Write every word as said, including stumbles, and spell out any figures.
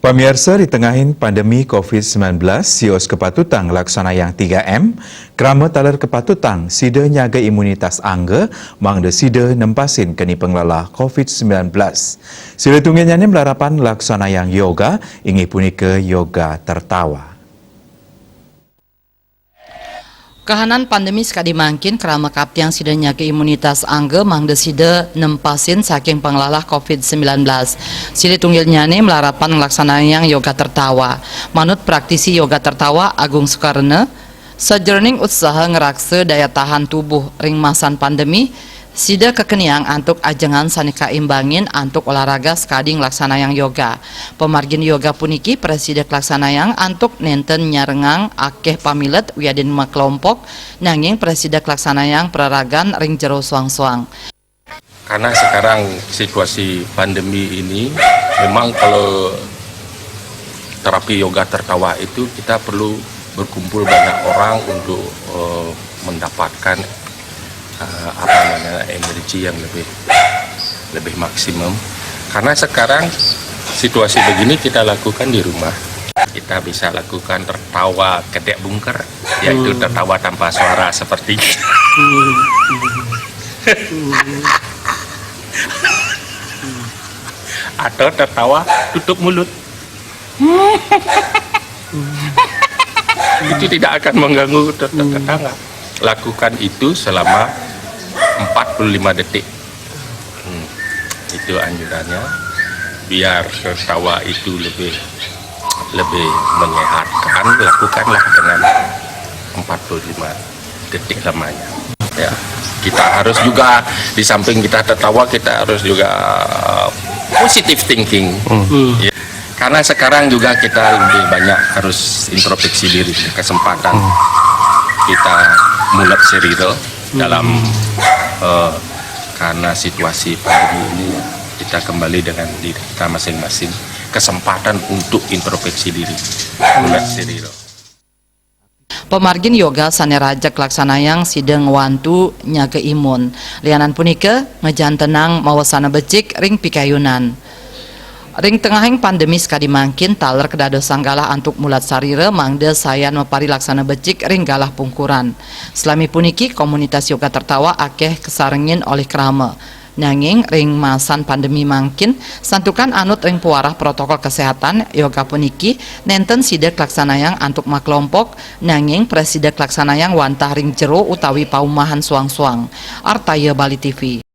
Pamiarsa, di tengahing pandemi covid sembilan belas, sios kapatutang laksanayang tiga M, krama taler kapatutang sida nyaga imunitas angga mangda sida nempasin keni panglalah covid sembilan belas. Silih tunggilnyane malarapan laksanayang yoga, inggih punika yoga tertawa. Kahanan pandemi sakadi mangkin krama kaptiang sida nyaga imunitas angga mangda sida nempasin saking panglalah covid sembilan belas. Silih tunggilnyane malarapan nglaksanayang yoga tertawa. Manut praktisi yoga tertawa Agung Sukarna, sajeroning utsaha ngraksa daya tahan tubuh ring masan pandemi, sida kakeniang antuk ajengan sane kaimbangin antuk olahraga sakadi nglaksanayang yoga. Pamargin yoga puniki prasida kalaksanayang antuk nenten nyarengang akeh pamilet wiadin makelompok, nanging prasida kalaksanayang praragan ring jero soang-soang. Karena sekarang situasi pandemi ini, memang kalau terapi yoga tertawa itu kita perlu berkumpul banyak orang untuk, eh, mendapatkan, eh, apa namanya, energi yang lebih, lebih maksimum. Karena sekarang situasi begini kita lakukan di rumah. Kita bisa lakukan tertawa kedek bungker, yaitu tertawa tanpa suara seperti atau tertawa tutup mulut. Itu tidak akan mengganggu tet- tetangga. Lakukan itu selama empat puluh lima detik. Hmm, itu anjurannya. Biar tertawa itu lebih lebih menyehatkan, lakukanlah dengan empat puluh lima detik lamanya. Ya, kita harus juga, di samping kita tertawa, kita harus juga positive thinking. Ya. Karena sekarang juga kita lebih banyak harus introspeksi diri, kesempatan kita mulep sarira dalam, eh, karena situasi pandemi ini, kita kembali dengan diri kita masing-masing, kesempatan untuk introspeksi diri, mulep sarira. Pamargin yoga sane rajeg laksanayang sida ngwantu nyaga imun. Lianan punika, ngajantenang mawasana becik ring pikayunan. Ring tengahing pandemi sakadi mangkin, taler kadadosang galah antuk mulat sarira mangda sayan maparilaksana becik ring galah pungkuran. Salami puniki, komunitas yoga tertawa akeh kasarengin olih krama. Nanging ring masan pandemi mangkin, santukan anut ring pawarah protokol kesehatan, yoga puniki nenten sida kalaksanayang antuk makelompok, nanging prasida kalaksanayang wantah ring jero utawi paumahan soang-soang. Artaya Bali T V.